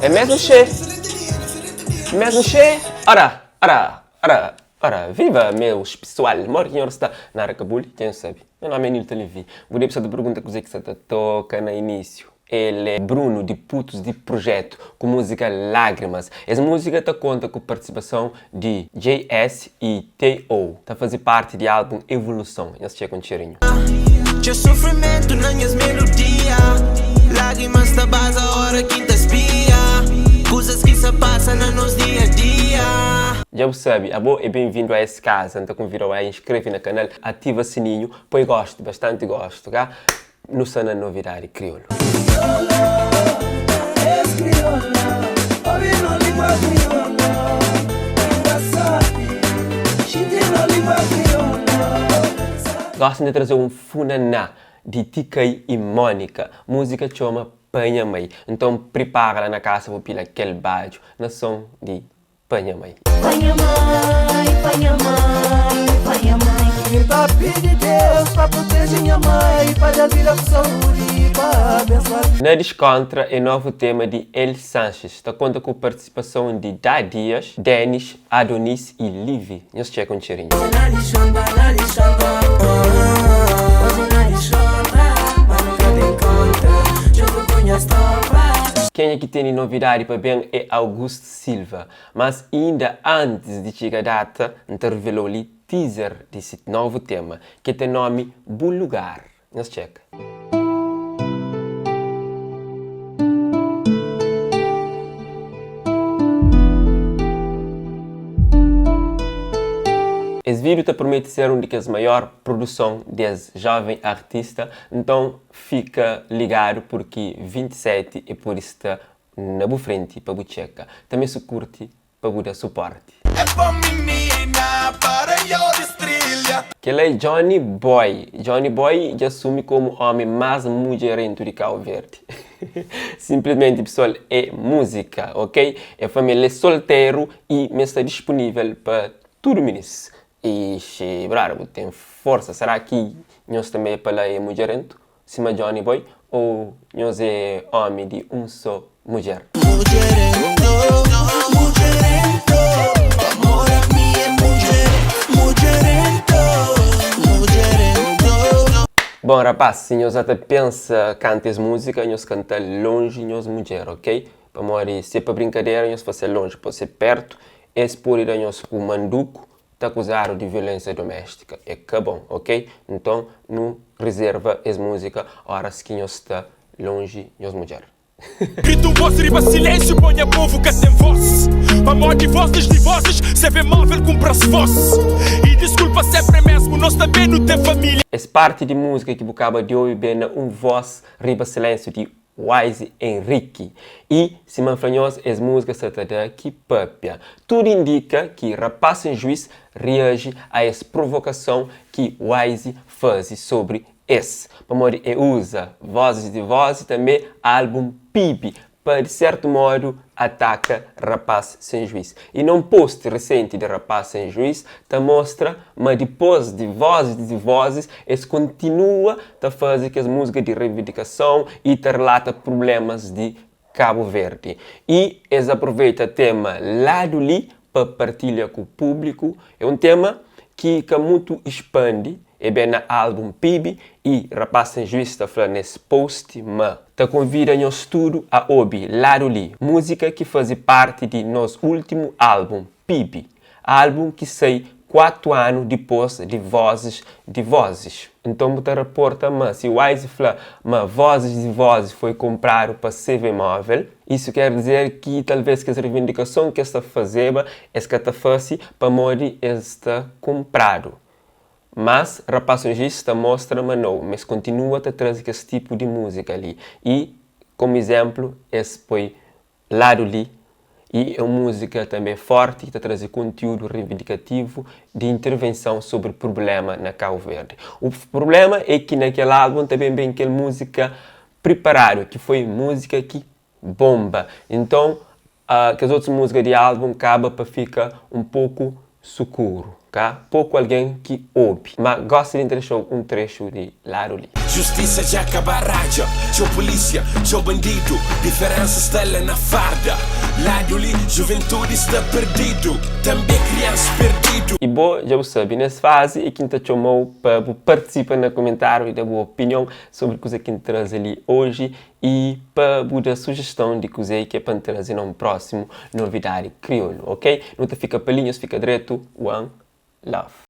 É mesmu xê Mesmu xê Ora, ora, ora, ora Viva meus pesoal Modi ki nhor sta? Nada ka buli, dja nhu sabe Nha nomi é Nilton Levy Bu debe sa ta pergunta kuzê ki sa ta toka na inísiu El é Bruno di Putus di Projetu ku múzika Lágrimas Es múzika ta konta ku partisipason di JS y TO Ta faze parti di álbun Evoluson Nhos txeka un txerinhu. Txeu sufrimentu na nhas melodia Lágrimas ta baza ora ki N ta spia Kuzas ki sa pasa na nos dia dia. Dja bu sabe, abo é ben-vindu a es kaza. N ta konvida-u a inskreve na kanal, ativa sininhu, poi gostu, bastanti gostu, ka? Nu sta na Novidadi Kriolu. Gosi N ta traze un funaná di Tikai y Mónica. Múzika txoma Pa Nha Mai. Nton pripara la na kasa bu pila kel badju na son di Pa nha mai. Pa nha mai, pa nha mai, pa nha mai. N ta pidi Deus pa proteje nha mai, pa da-l vida ku saúdi, pa abensoa-l. Na Diskontra é novu tema di El Sanches, ta konta ku partisipason di Dá Dias, Denis, Adonis y Livi. Nhos txeka un txerinhu. Na dixonta, na dixonta, oh, oh, na dixonta, ma nu ka ten konta, djuntu ku nhas tropa. Kenha ki tene novidadi pa ben é Augusto Silva. Mas inda antis di txiga data, N ta revelou li teaser di si novu tema, ki ten nomi Bu Lugar. Nhos txeka. Es vídiu ta promete ser un di kes maior produson di es joven artista, nton fika ligadu purki 27 e pode sta Na bu frenti pa bu txeka. Tanbe su kurti pa bu da suporti. É pa minina para yo distrilha. Kel-la é Johnny Boy. Johnny Boy dja asumi komu omi más mudjerentu di Kau Verdi. Sinplismenti pesoal é múzika, ok? É fla ma el é solteru y ma el sta dispunível pa tudu minis. Ixi, brada, bu ten forsa. Será ki nhos tanbe pa la é mudjerentu? Sima Johnny Boy ou nhos é homi di um so mudjer? Bom rapaz si nhos ata pensa canta es musica nhos cantal longi nhos mudjer ok pamodi se pa brincadera nhos fase longi pode ser perto es pode da nhos ku manduku ta akuzadu di violensia domestika é ka bon ok nton nu rizerva es muzika oras ki nhos sta lonji nhos mudjer. Grita un vos riba silensiu pa nha povu ka ten vos Pamodi vozes di vozes CV móvel kunpra-s vos I diskulpa senpri é mesmu nos tanbe nu ten família. Es parti di muzika ki bu kaba di obi ben na un vos riba silensiu di Wise Henrique. I, sima N fla nhos, es múzika sa ta da ki pâpia. Tudu indika ki rapás sen juís reaji a es provokason ki Wise faze sobri es, pamodi e uza Vozes di Voz i tanbê álbun Pibi pa, di sértu módu, ataka rapás sen juís. I na un post resenti di rapás sen juís ta mostra ma dipôs di Vozes di Vozes es kontinua ta faze kes múzika di reivindikason i ta relata prublémas di Kabu Verdi. I es aproveita tema Ladu Li pa partilha ku públiku. É un tema ki ka mutu ispandi, é ben na álbun Pibi i Rapaz Sen Juís ta fla nes post ma ta konvida nhos tudu a obi Ladu Li, múzika ki faze parti di nos últimu álbun Pibi. Álbun ki sai 4 anu dipôs di Vozes di Vozes. Nton bu ta raporta ma si Wise fla ma Vozes di Vozes foi kunpradu pa CV Móvel, isu ker dizer ki talvês kes revindikason ki es ta fazeba es ka ta fase pamodi es sta kunpradu. Mas Rapaz Songis ta mostra ma nau, ma es kontinua ta traze kes tipu di múzika li i, komu izénplu, es poi Ladu li e é un múzika tanbê fórti ki ta traze kontiúdu reivindikativu di intervenson sobri prubléma na Kabu Verdi. U prubléma é ki na kel álbun ta ben ben kel múzika Priparadu ki foi múzika ki bonba. Nton, kes otus múzika di álbun kaba pa fika un poku sukuru. Ka poku algen ki obi. Ma gosi di N ta dexa-u un trexu di ladu li. Justisa dja ka baradja Txeu pulisia, txeu bandidu Diferensa sta la na farda Ladu li, juventudi sta perdidu Tanbe kriansa perdidu. I bo dja bu sabe, nes fazi é ki N ta txoma-u pa bu partisipa na kumentáriu i da bu opinion sobri kuza ki N traze li oji i pa bu da sujeston di kuzê ki é pa N traze na un prósimu Novidadi Kriolu, ok? Nu ta fika pa li, nhos fika dretu, one love.